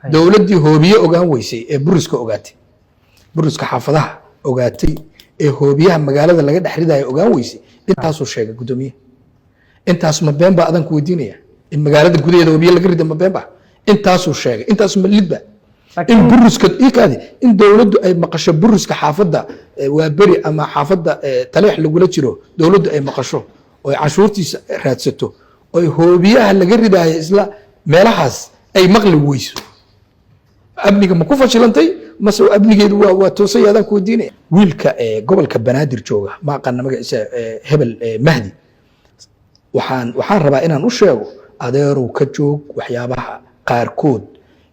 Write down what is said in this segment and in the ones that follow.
Dowladdii hoobiye ogaan weysay ee buriska ogaatay, buriska xaafadaha ogaatay, ee hoobiyaha magaalada laga dhex ridayo ogaan weysay, intaasuu sheegay guddoomiye. Intaas ma been baa? Adan ku weydiinaya, in magaalada gudaheeda hoobiye laga rida ma been ba? Intaasuu sheegay. Intaas ma lidba in buriska ikaadi in dowladdu ay maqasho buriska xaafadda waa beri ama xaafadda Taleex lagula jiro, dowladdu ay maqasho oo ay canshuurtiisa raadsato, oy hoobiyaha laga ridaayo isla meelahaas ay maqli weyso, amniga ma ku fashilantay mase amnigeedu waa toosay? Adaan ku weydiinaya. Wiilka gobolka Banaadir jooga, ma aqaana magaciisa, hebel Mahdi, waxaan rabaa inaan u sheego: adeerow, ka joog waxyaabaha qaarkood.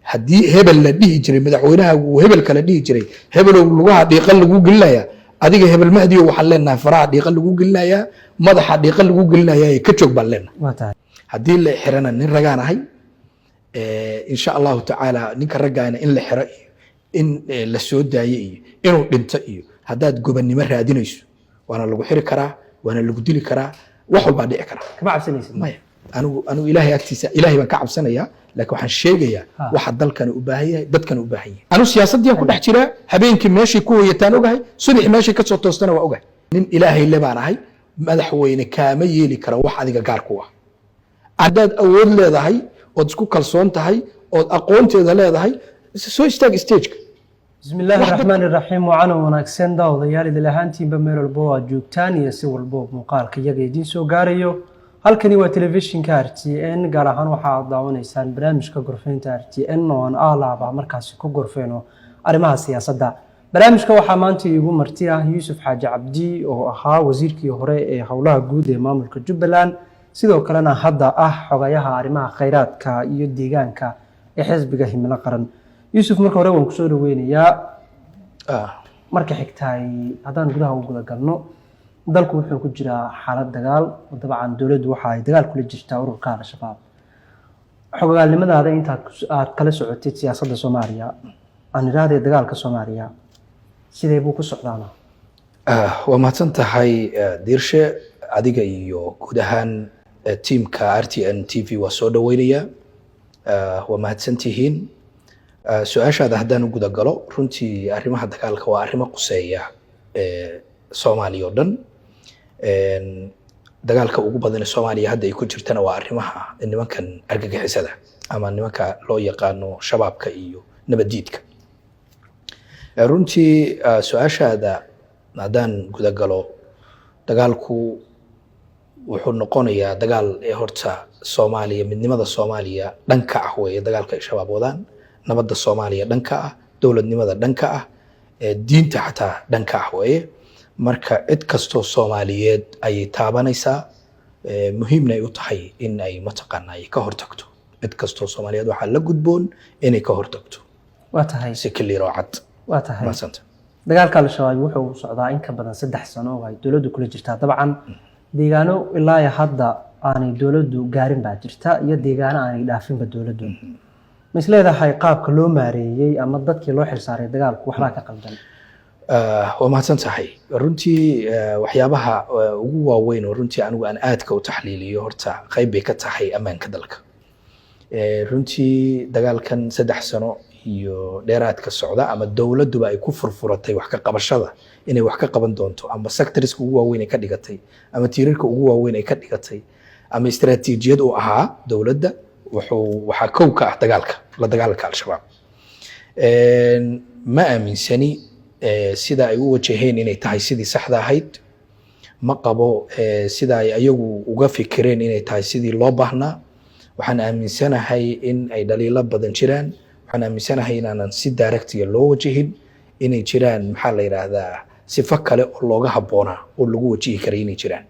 Haddii hebel la dhihi jiray, madaxweynaha uu hebel kala dhihi jiray, hebelow lugaha dhiiqa lagu gelinaya, adiga hebel Mahdiyo waxaan leenahay faraha dhiiqa lagu gelinayaa, madaxa dhiiqa lagu gelinayaa, ka joog baan leenahay. Waa tahay. Haddii la xirana nin ragaan ahay, insha Allahu tacaala. Ninka raggaana in la xiro iyo in la soo daayo iyo inuu dhinto iyo haddaad gobannimo raadinayso, waana lagu xiri karaa, waana lagu dili karaa, wax walbaa dhici karaa. Kama cabsanaysid? Maya, anigu Ilaahay agtiisa Ilaahay baan ka cabsanayaa, laakiin waxaan sheegayaa waxa dalkani u baahan yahay, dadkani u baahan yahay. Anigu siyaasaddiyaan ku dhex jiraa. Habeenkii meeshay ku hoyataan ogahay, subaxii meeshay kasoo toostana waa ogahay. Nin Ilaahay le baan ahay. Madaxweyne kaama yeeli kara wax adiga gaar ku ah. Haddaad awood leedahay ood isku kalsoon tahay ood aqoonteeda leedahay, soo istaag stageka. Bismi illaahi raxmaan iraxiim. Wacana wanaagsan daawadayaal, idil ahaantiinba meel walbo oo aad joogtaan iyo si walbo muuqaalka iyaga idiin soo gaarayo. Halkani waa telefishinka RTN, gaar ahaan waxa aad daawanaysaan barnaamijka Gorfeynta RTN oo aan aalaaba markaasi ku gorfeyno arrimaha siyaasadda. Barnaamijka waxaa maanta iigu marti ah Yuusuf Xaaji Cabdi oo ahaa wasiirkii hore ee howlaha guud ee maamulka Jubbaland, sidoo kalena hadda ah xogayaha arrimaha khayraadka iyo deegaanka ee xisbiga Himilo Qaran. Yuusuf, marka hore waan kusoo dhaweynayaa. Marka xigtaay, haddaan gudaha u guda galno, dalku wuxuu ku jiraa xaalad dagaal oo dabcan dowladdu waxa ay dagaal kula jirtaa ururka Al-Shabaab. Xogogaalnimadaada intaad aad kala socotid siyaasadda Soomaaliya, aan idhaahdee dagaalka Soomaaliya, sidee buu ku socdaana? Waa mahadsan tahay, Diirshe. Adiga iyo guud ahaan tiimka RTN TV waa soo dhaweynayaa. Waa mahadsan tihiin. Su-aashaada haddaan u guda galo, runtii arrimaha dagaalka waa arrimo quseeya Soomaaliya oo dhan. Dagaalka ugu badan ee Soomaaliya hadda ay ku jirtana waa arrimaha nimankan argagixisada ama nimanka loo yaqaano Shabaabka iyo nabaddiidka. Runtii su-aashaada haddaan guda galo, dagaalku wuxuu noqonayaa dagaal ee horta Soomaaliya, midnimada Soomaaliya dhanka ah weeye. Dagaalka ay Shabaab wadaan nabadda Soomaaliya dhanka ah, dowladnimada dhanka ah, diinta xataa dhanka ah weeye. Marka cid kastoo Soomaaliyeed ayay taabanaysaa, muhiimna ay u tahay in ay mataqaana ay ka hortagto. Cid kastoo Soomaaliyeed waxaa la gudboon inay ka hortagto. Waa tahay. Si clear oo cad. Waa tahay. Mahadsanta. Dagaalka Al-Shabaab wuxuu socdaa in ka badan 3 sano oo ay dowladdu kula jirtaa. Dabcan deegaano ilaa iyo hadda aanay dowladdu gaarin baa jirta iyo deegaano aanay dhaafinba dowladdu. Ma is leedahay qaabka loo maareeyey ama dadkii loo xilsaaray dagaalku waxbaa ka qaldan? Waa mahadsan tahay. Runtii waxyaabaha ugu waaweyn oo runtii anigu aan aadka u taxliiliyo, horta qayb bay ka tahay ammaanka dalka. Runtii dagaalkan 3 sano iyo dheeraadka socda ama dowladduba ay ku furfuratay wax ka qabashada, inay wax ka qaban doonto, ama sectorska ugu waaweyn ay ka dhigatay, ama tiirarka ugu waaweyn ay ka dhigatay, ama istaraatiijiyad uu ahaa dowladda, waxaa kow ka ah dagaalka, la dagaalanka Al-Shabaab. Ma aaminsani sida ay u wajaheen inay tahay sidii saxda ahayd. Ma qabo sida ay ayagu uga fikireen inay tahay sidii loo baahnaa. Waxaan aaminsanahay in ay dhaliilo badan jiraan. Waxaan aaminsanahay inaanan si directiga loo wajahin, inay jiraan, maxaa la yidhaahdaa, sifo kale oo looga habboonaa oo lagu wajihi karay inay jiraan.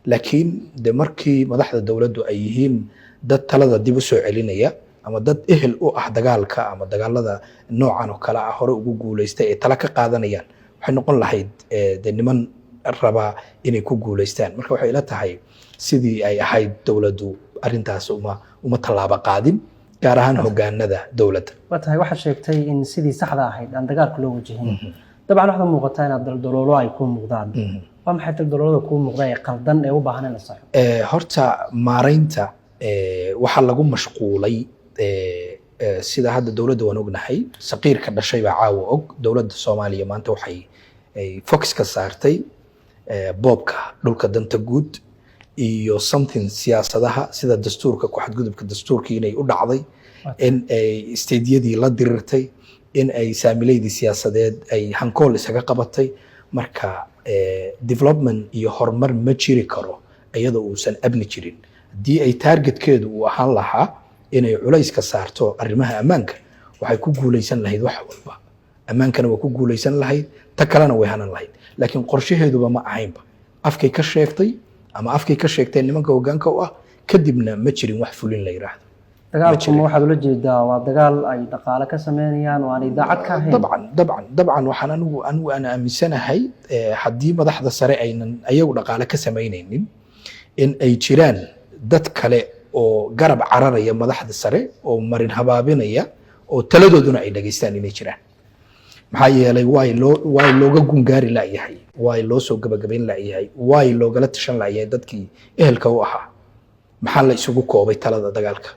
Laakiin de markii madaxda dowladdu ay yihiin dad talada dib u soo celinaya ama dad ehel u ah dagaalka ama dagaalada noocan oo kale ah hore ugu guuleystay ay tala ka qaadanayaan, waxay noqon lahayd de niman rabaa inay ku guuleystaan. Marka waxay ila tahay sidii ay ahayd dowladdu arrintaas uma tallaabo qaadin, gaar ahaan hogaanada dowladda. Waa tahay. Waxaad sheegtay in sidii saxda ahayd aan dagaalka loo wajahin. Dabcan waxaad muuqataa inaad daldaloolo ay kuu muuqdaan. Waa maxay daldaloolada kuu muuqda ee qaldan ee u baahan in la saxo? Horta maaraynta waxaa lagu mashquulay Sida hadda dowladda waan ognahay, saqiirka dhashay baa caawa og. Dowladda Soomaaliya maanta waxay ay focus ka saartay boobka dhulka danta guud iyo something siyaasadaha sida dastuurka, ku xadgudubka dastuurka inay u dhacday, in ay state-yadii la dirirtay, in ay saamileydii siyaasadeed ay hankool isaga qabatay. Marka development iyo horumar ma jiri karo iyadoo uusan amni jirin. Haddii ay targetkeedu uu ahaan lahaa inay culayska saarto arrimaha ammaanka, waxay ku guuleysan lahayd wax walba. Ammaankana waa ku guuleysan lahayd, ta kalena way hanan lahayd, laakiin qorshaheeduba ma ahaynba. Afkay ka sheegtay ama afkay ka sheegteen nimanka hoggaanka u ah, kadibna ma jirin wax fulin la yiraahdo. Dagaalku ma waxaad ula jeedaa waa dagaal ay dhaqaale ka sameynayaan oo aanay daacad ka ahayn? Dabcan, waxaan anigu aan aaminsanahay, haddii madaxda sare aynan ayagu dhaqaale ka samaynaynin, in ay jiraan dad kale oo garab cararaya madaxda sare oo marin habaabinaya oo taladooduna ay dhageystaan inay jiraan. Maxaa yeelay, waay looga gungaari la'yahay, waay loo soo gabagabayn la'yahay, waay loogala tashan la'yahay dadkii ehelka u ahaa? Maxaa la isugu koobay talada dagaalka?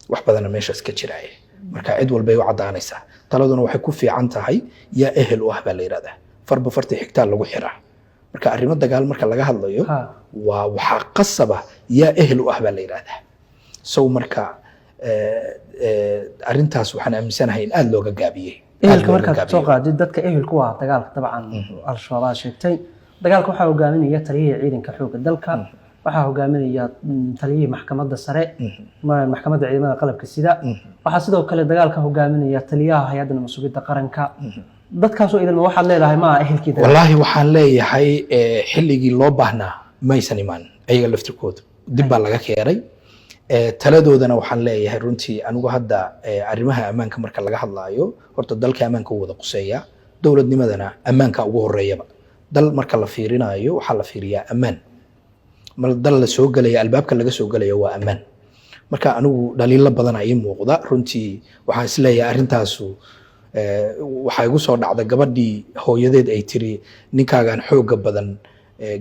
Wax badana meeshaas ka jiraya. Marka cid walbay u caddaanaysaa. Taladuna waxay ku fiican tahay yaa ehel u ah baa la yidhahdaa. Farba farta xigtaa lagu xiraa. Marka arrimo dagaal marka laga hadlayo, waa waxaa qasaba yaa ehel u ah baa la yidhahdaa. So marka arrintaas waxaan aaminsanahay in aada looga gaabiyey. Aad Ehelka looga markaad soo gaabiyey. qaadid dadka ehelku ah dagaalka, dabcan Al-Shabaab aad sheegtay, dagaalka waxaa hogaaminaya taliyihii ciidanka xoogga dalka, waxaa hogaaminaya taliyihii maxkamadda sare, maxkamadda ciidamada qalabka sida, waxaa sidoo kale dagaalka hogaaminaya taliyaha hay-adda nabad sugidda qaranka. Dadkaasoo idilma waxaad leedahay ma aha ehelkii dagaalka? Wallaahi waxaan leeyahay, xilligii loo baahnaa maysan imaan. Ayaga laftirkooda dib baa laga keenay. Taladoodana waxaan leeyahay runtii anigu hadda, arrimaha ammaanka marka laga hadlaayo, horta dalka ammaanka u wada quseeya, dowladnimadana ammaanka ugu horeeyaba. Dal marka la fiirinayo waxaa la fiiriyaa ammaan. Mar dal la soo gelaya, albaabka laga soo gelaya waa ammaan. Marka anigu dhaliilo badana ii muuqda runtii. Waxaan isleeyahay arrintaasu, waxaa igu soo dhacda gabadhii hooyadeed ay tiri, "Ninkaagaan xooga badan,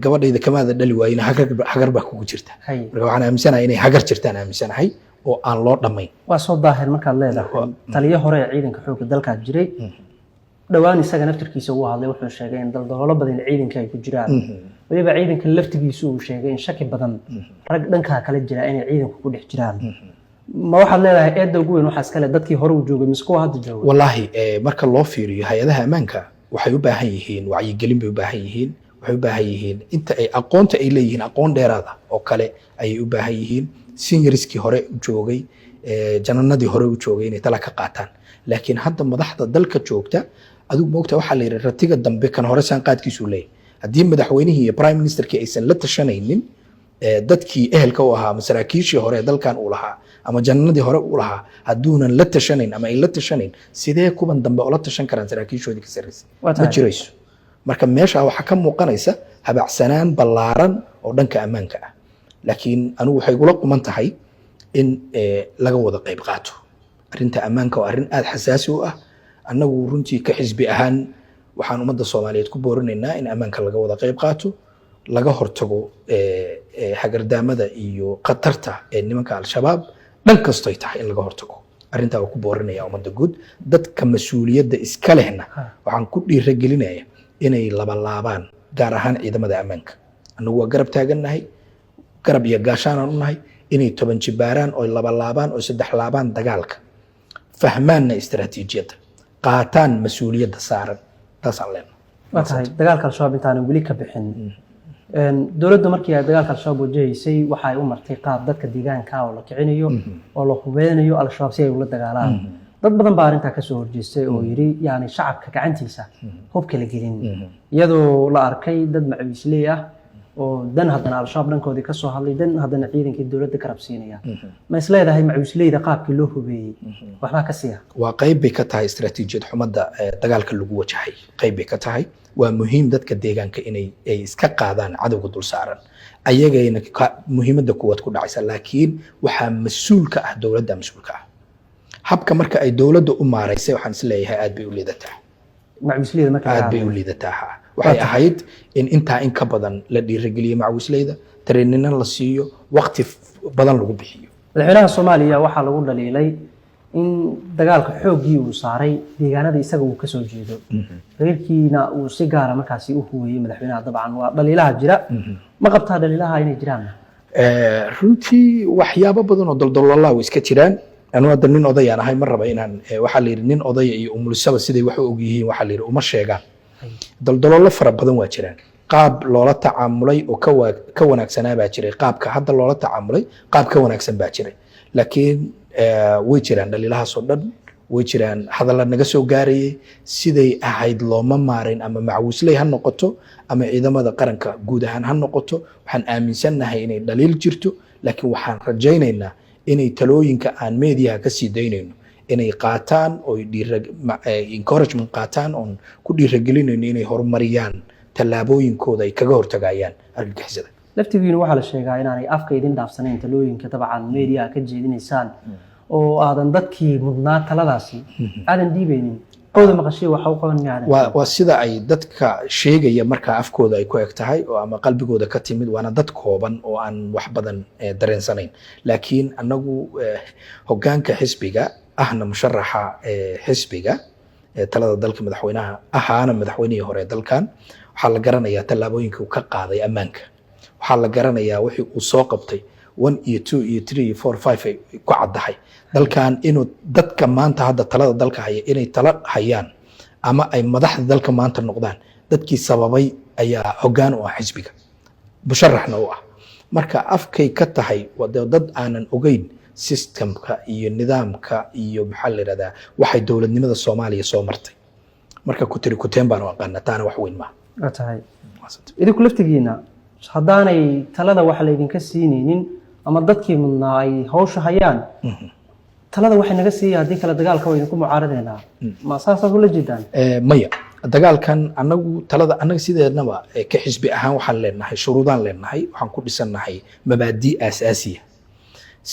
gabadhayda kamaada dhali waayina, hagar hagar baa kugu jirta." Marka waxaan aaminsanahay inay hagar jirtaan aaminsanahay oo aan loo dhammayn. Waa soo daahir markaad leedahay, taliyo hore ee ciidanka xoogga dalkaa jiray dhowaan isaga naftirkiisa uu hadlay, wuxuu sheegay in daldaloolo badan ciidanka ay ku jiraan. Weliba ciidanka laftigiisu uu sheegay in shaki badan rag dhankaa kala jira inay ciidanku ku dhex jiraan. Ma waxaad leedahay eedda ugu weyn waxaa iskale dadkii hore uu joogay mise kuwa hadda jooga? Wallaahi, marka loo fiiriyo hay-adaha ammaanka, waxay u baahan yihiin wacyigelin bay u baahan yihiin. Waxay u baahan yihiin inta ay aqoonta ay leeyihiin, aqoon dheeraada oo kale ayay u baahan yihiin. Seniorskii hore u joogay, jananadii hore u joogay inay tala ka qaataan. Laakiin hadda madaxda dalka joogta, adigu moogta, waxaa la yidhi ratiga dambe kan hore saanqaadkiisuu leeyahay. Haddii madaxweynihii iyo prime ministerkii aysan la tashanaynin dadkii ehelka u ahaa ama saraakiishii hore ee dalkan uu lahaa ama jananadii hore uu lahaa, hadduunan la tashanayn ama ay la tashanayn, sidee kuwan dambe ula tashan karaan saraakiishoodii ka sarreysay? Waa Ma tahay. jirayso. Marka meesha waxaa ka muuqanaysa habacsanaan ballaaran oo dhanka ammaanka ah. Laakiin anigu waxay igula quman tahay in laga wada qayb qaato arrinta ammaanka oo arrin aada xasaasi u ah. Annagu runtii ka xisbi ahaan waxaan ummadda Soomaaliyeed ku boorinaynaa in ammaanka laga wada qayb qaato, laga hortago hagardaamada iyo khatarta ee nimanka Al-Shabaab. Dhan kastoy tahay in laga hortago arrintaa waa ku boorinaya ummadda guud. Dadka mas-uuliyadda iska lehna waxaan ku dhiiragelinaya inay labalaabaan, gaar ahaan ciidamada ammaanka. Annagu waa garab taagannahay, garab iyo gaashaanaan u nahay inay 10 jibaaraan oo labalaabaan oo saddex laabaan dagaalka, fahmaanna istaraatiijiyadda, qaataan mas-uuliyadda saaran. Taasaan leenahay. Waa tahay. Dagaalka Al-Shabaab intaanan weli ka bixin, dowladdu markii ay dagaalka Al-Shabaab wajahaysay waxa ay u martay qaab dadka deegaanka oo la kicinayo oo la hubeynayo Al-Shabaab si ay ula dagaalaan. Dad badan baa arrintaa kasoo horjeestay oo yidhi yaani shacabka gacantiisa hubka la gelin, iyadoo la arkay dad macawiisley ah oo dan haddana Al-Shabaab dhankoodii kasoo hadlay, dan haddana ciidankii dowladda garab siinaya. Ma is leedahay macawiisleyda qaabkii loo hubeeyey waxbaa ka siya? Waa qayb bay ka tahay istaraatiijiyad xumada dagaalka lagu wajahay, qayb bay ka tahay. Waa muhiim dadka deegaanka inay ay iska qaadaan cadowga dul saaran, ayagayna muhiimadda kuwaad ku dhacaysa. Laakiin waxaa mas-uul ka ah dowladda, mas-uulka ah habka marka ay dowladda u maaraysay. Waxaan is leeyahay aad bay u liidataa. Macawiisleyda marka laga Aad bay u hadlayo. liidataa, ha. Waxay ahayd in intaa in ka badan la dhiirigeliyo macawisleyda, training-na la siiyo, waqti badan lagu bixiyo. Madaxweynaha Soomaaliya waxaa lagu dhaliilay In dagaalka xooggii uu saaray deegaanada isaga uu kasoo jeedo, reerkiina uu si gaara markaasi u huweyey madaxweynaha. Dabcan waa dhaliilaha jira. Ma qabtaa dhaliilaha inay jiraan? Runtii waxyaabo badan oo doldololaa way iska jiraan. Anu hadda nin odayaan ahay, ma raba inaan waxaa la yidhi nin odaya iyo umulisaba siday wax u og yihiin waxaa la yidhi uma sheegaan. Doldololo fara badan waa jiraan. Qaab loola tacaamulay oo ka wanaagsanaa baa jiray. Qaabka hadda loola tacaamulay qaab ka wanaagsan baa jiray, laakiin way jiraan dhaliilahaasoo dhan, way jiraan. Hadalla naga soo gaarayay, siday ahayd looma maarin, ama macwisley ha noqoto ama ciidamada qaranka guud ahaan ha noqoto. Waxaan aaminsannahay inay dhaliil jirto, laakiin waxaan rajaynaynaa inay talooyinka aan meediyaha ka sii daynayno inay qaataan oo encouragement qaataan, oon ku dhiiragelinayno inay horumariyaan tallaabooyinkooda ay kaga hortagayaan argagixisada. Laftigiina waxaa la sheegaa inaanay afka idin dhaafsanayn talooyinka dabcan meediyaha ka jeedinaysaan, oo aadan dadkii mudnaa taladaasi aadan dhiibaynin. Qowda maqashay waxa u qaban miyaadan? Waa sida ay dadka sheegaya markaa afkooda ay ku eg tahay oo ama qalbigooda ka timid, waana dad kooban oo aan wax badan dareensanayn. Laakiin annagu hoggaanka xisbiga ahna musharaxa xisbiga talada dalka madaxweynaha ahaana madaxweynihii hore ee dalkan, waxaa la garanayaa tallaabooyinka uu ka qaaday ammaanka. Waxaa la garanayaa wixii uu soo qabtay, 1 iyo 2 iyo 3 iyo 4, 5 ay ku caddahay dalkan inuu dadka maanta hadda talada dalka haya inay talo hayaan ama ay madaxda dalka maanta noqdaan, dadkii sababay ayaa hoggaan u ah xisbiga, musharaxna u ah. Marka afkay ka tahay waa dee dad aanan ogeyn systemka iyo nidaamka iyo maxaa la yidhahdaa waxay dowladnimada Soomaaliya soo martay. Marka ku tiri kuteen baan u aqaana, taana wax weyn maaha. Waa tahay. Idinku laftigiina haddaanay talada wax laydinka siinaynin ama dadkii mudnaa ay hawsha hayaan, talada waxay naga siiya, haddii kale dagaalka waa idinku mucaaradeynaa, ma saasaad ula jeedaan? Maya, dagaalkan anagu talada annaga sideednaba ka xisbi ahaan waxaan leenahay shuruudaan leenahay, waxaan ku dhisannahay mabaadii aasaasiya.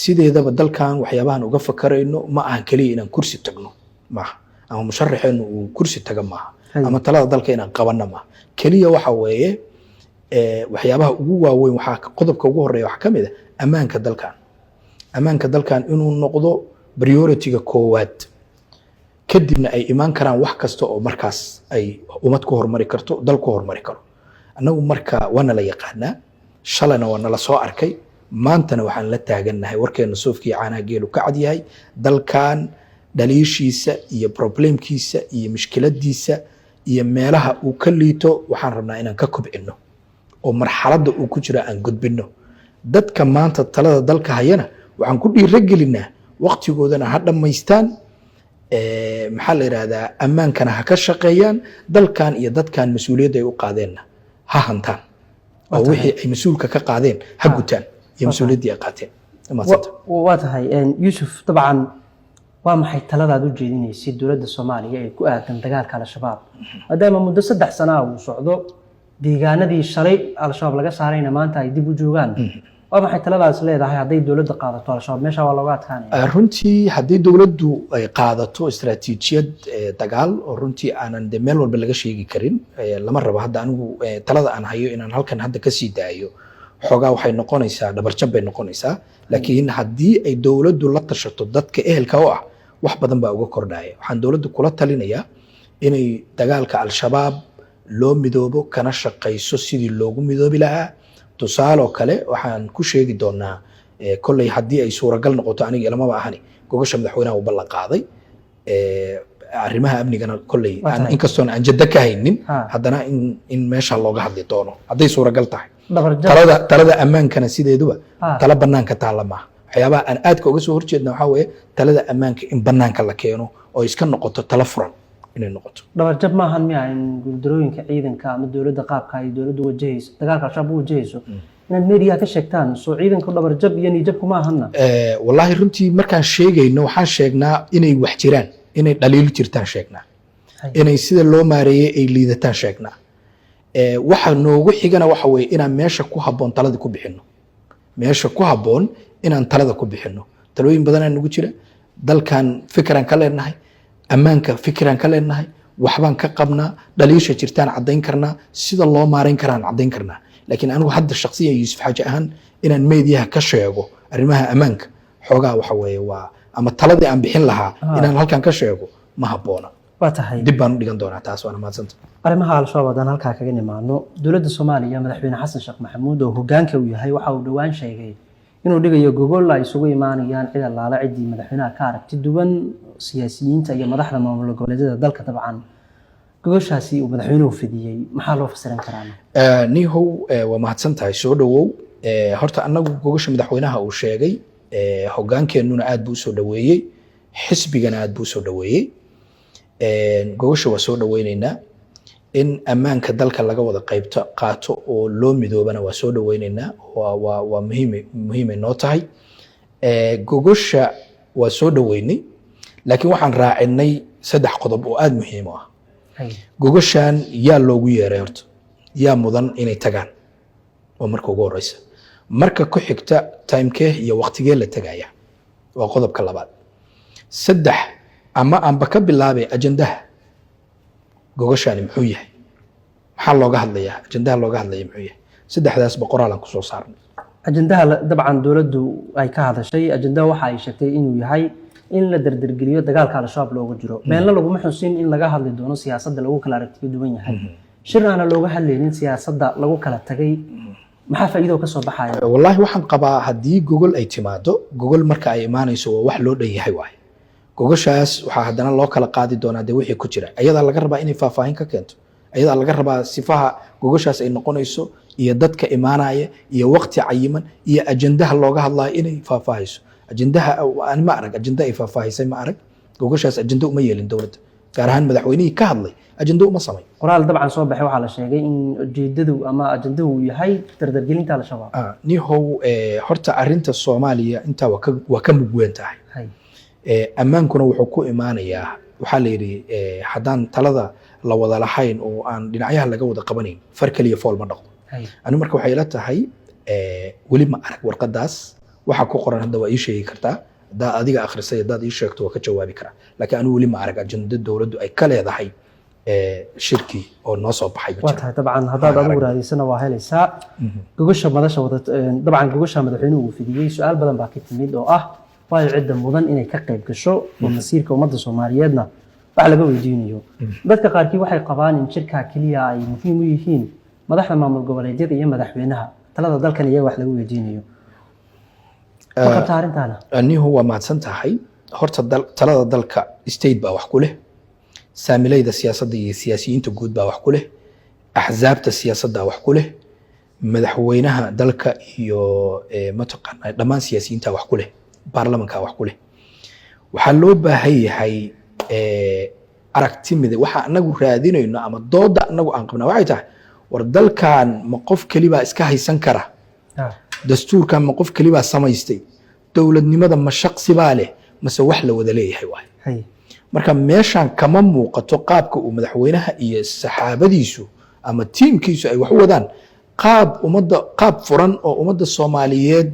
Sideedaba dalkan waxyaabahan uga fakarayno ma ahan keliya inaan kursi tagno maaha, ama musharaxeenu uu kursi taga maaha, ama talada dalka inaan qabanno maaha keliya. Waxa weeye waxyaabaha ugu waaweyn, waxaa qodobka ugu horeeya waxaa ka mid ah ammaanka dalkan. Ammaanka dalkan inuu noqdo priority-ga koowaad, kadibna ay imaan karaan wax kasta oo markaas ay ummad ku horumari karto, dal ku horumari karo. Annagu marka waa nala yaqaanaa, shalayna waa nala soo arkay, maantana waxaan la taagannahay warkeena suufkii caanaha geelu ka cad yahay. Dalkan dhaliishiisa iyo problemkiisa iyo mushkiladiisa iyo meelaha uu ka liito waxaan rabnaa inaan ka kobcinno oo marxaladda uu ku jiro aan gudbinno. Dadka maanta talada dalka hayana waxaan ku dhiiragelinaa waqtigoodana ha dhammaystaan, maxaa la yidhahdaa, ammaankana ha ka shaqeeyaan, dalkan iyo dadkan mas-uuliyadda ay u qaadeenna ha hantaan oo wixii ay mas-uulka ka qaadeen ha gutaan iyo mas-uuliyaddii ay qaateen. Mahadsantahay. Waa tahay. Yuusuf, dabcan waa maxay taladaad u jeedinaysid dowladda Soomaaliya ee ku aadan dagaalka Al-Shabaab, maadaama muddo 3 sana ah uu socdo, deegaanadii shalay Al-Shabaab laga saarayna maanta ay dib u joogaan? Waa maxay taladaas leedahay hadday dowladda qaadato, Al-Shabaab meesha waa looga adkaanaya? Runtii haddii dowladdu ay qaadato istaraatiijiyad dagaal oo runtii aanan de meel walba laga sheegi karin, lama rabo hadda anigu talada aan hayo inaan halkan hadda kasii daayo. Xoogaa waxay noqonaysaa dhabarjab bay noqonaysaa. Laakiin haddii ay dowladdu la tashato dadka ehelka u ah, wax badan baa uga kordhaya. Waxaan dowladdu kula talinayaa inay dagaalka Al-Shabaab loo midoobo, kana shaqayso sidii loogu midoobi lahaa. Tusaaloo kale waxaan ku sheegi doonaa kolley haddii ay suuragal noqoto, aniga ilamaba ahani, gogasha madaxweynaha uu ballan qaaday arrimaha amnigana kolley Waa tahay. Inkastoon aan jaddo ka haynin, haddana in meesha looga hadli doono hadday suuragal tahay. Dhabarjab. Talada ammaankana sideeduba tala banaanka taalla maaha. Waxyaabaha aan aadka uga soo horjeedna waxaa weeye talada ammaanka in banaanka la keeno oo iska noqoto talo furan inay noqoto. Dhabarjab maahan miya in guuldarooyinka ciidanka ama dowladda qaabka ay dowladdu wajahayso dagaalka Al-Shabaab u wajahayso inaad meediyaha ka sheegtaan? Soo ciidanku dhabarjab iyo niyadjab kuma ahanna? Wallaahi runtii markaan sheegayno waxaan sheegnaa inay wax jiraan, inay dhaliil jirtaan sheegnaa, inay sida loo maareeyey ay liidataan sheegnaa. Waxa noogu xigana waxa weeye inaan meesha ku habboon talada ku bixinno, meesha ku habboon inaan talada ku bixinno. Talooyin badanaa nagu jira. Dalkan fikiraan ka leenahay, ammaanka fikiraan ka leenahay, waxbaan ka qabnaa, dhaliisha jirtaan caddayn karnaa, sida loo maarayn karaan caddayn karnaa. Laakiin anigu hadda shakhsiyan Yuusuf Xaaji ahaan inaan meediyaha ka sheego arrimaha ammaanka xoogaa waxa weeye waa Ama taladii aan bixin lahaa inaan halkan ka sheego ma habboona. Waa tahay. Dib baan u dhigan doonaa taas, waana mahadsanta. Arrimaha Al-Shabaab haddaan halkaa kaga nimaano, dowladda Soomaaliya, Madaxweyne Xasan Sheekh Maxamuud oo hogaanka uu yahay, waxa uu dhowaan sheegay inuu dhigayo gogol ay isugu imaanayaan cid allaala ciddii madaxweynaha ka aragti duwan, siyaasiyiinta iyo madaxda maamul goboleedyada dalka. Dabcan gogoshaasi uu madaxweynuhu fidiyey maxaa loo fasiran karaa? Nihow, waa mahadsan tahay, soo dhowow. Horta annagu gogosha madaxweynaha uu sheegay, hogaankeenuna aad buu usoo dhoweeyey, xisbigana aad buu usoo dhoweeyey. Gogosha waa soo dhoweyneynaa. In ammaanka dalka laga wada qaybto qaato oo loo midoobana waa soo dhoweyneynaa, waa muhiim, muhiimay noo tahay. Gogosha waa soo dhoweynay, laakiin waxaan raacinay saddex qodob oo aad muhiim u ah. Gogoshan yaa loogu yeeray horta? Yaa mudan inay tagaan? Oo marka ugu horeysa. Marka ku xigta, timekee iyo waqtigee la tegaya? Waa qodobka labaad. Saddex, ama aanba ka bilaabay, ajandaha gogoshaani muxuu yahay? Maxaa looga hadlayaa? Ajandaha looga hadlaya muxuu yahay? Saddexdaasba qoraalaan kusoo saarnay. Ajandaha dabcan dowladdu ay ka hadashay, ajandaha waxa ay sheegtay inuu yahay in la dardargeliyo dagaalka Al-Shabaab looga jiro. Meelna laguma xusin in laga hadli doono siyaasadda lagu kala aragtiyo duwan yahay. Shir aana looga hadlaynin siyaasadda lagu kala tagay, maxaa faa'iido ka soo baxaya? Wallaahi waxaan qabaa haddii gogol ay timaado, gogol marka ay imaanayso waa wax loo dhan yahay waaye. Gogoshaas waxaa haddana loo kala qaadi doonaa dee wixii ku jira. Ayadaa laga rabaa inay faahfaahin ka keento, ayadaa laga rabaa sifaha gogoshaas ay noqonayso iyo dadka imaanaya iyo waqti cayiman iyo ajandaha looga hadlayo inay faahfaahayso. Ajandaha ani ma arag, ajanda ay faahfaahisay ma arag. Gogoshaas ajando uma yeelin dowladda, gaar ahaan madaxweynihii ka hadlay ajando uma samay. Qoraal dabcan soo baxay waxaa la sheegay in ujeedadu ama ajandahu uu yahay dardargelinta Al-Shabaab. Nihow, horta arrinta Soomaaliya intaa waa ka mugweyn tahay. Ammaankuna wuxuu ku imaanayaa, waxaa la yidhi, haddaan talada la wada lahayn oo aan dhinacyaha laga wada qabanayn, far keliya fool ma dhaqdo. Ani marka waxay ila tahay, weli ma arag warqadaas waxa ku qoran. Hadda waa ii sheegi kartaa haddaa adiga akhrisay, haddaad ii sheegto waa ka jawaabi karaa, laakiin anigu weli ma arag ajando dowladdu ay ka leedahay shirkii oo noo soo baxay ma Waa jiro. tahay. Dabcan haddaad Waan adigu arag. raadiysana waa helaysaa. Gogosha madasha wada, dabcan gogosha madaxweynuhu uu fidiyey, su-aal badan baa ka timid oo ah waayo cidda mudan inay ka qayb gasho oo masiirka ummadda Soomaaliyeedna wax laga weydiinayo. Dadka qaarkii waxay qabaan in shirkaa keliya ay muhiim u yihiin madaxda maamul goboleedyada iyo madaxweynaha, talada dalkan iyaga wax laga weydiinayo. Ma qabtaa arrintaana? Anihu waa mahadsan tahay. Horta talada dalka state baa wax ku leh, saamilayda siyaasadda iyo siyaasiyiinta guud baa wax ku leh, axsaabta siyaasadda wax ku leh, madaxweynaha dalka iyo mataqaanaa dhammaan siyaasiyiinta wax ku leh, baarlamanka wax ku leh. Waxaa loo baahan yahay aragti mide. Waxa anagu raadinayno ama dooda anagu aan qabna waxay tahay: war dalkan ma qof kelibaa iska haysan kara? Dastuurkan ma qof kelibaa samaystay? Dowladnimada ma shaqsibaa leh mase wax la wada leeyahay waay? Marka meeshan kama muuqato qaabka uu madaxweynaha iyo saxaabadiisu ama tiimkiisu ay wax u wadaan, qaab ummadda, qaab furan oo ummadda Soomaaliyeed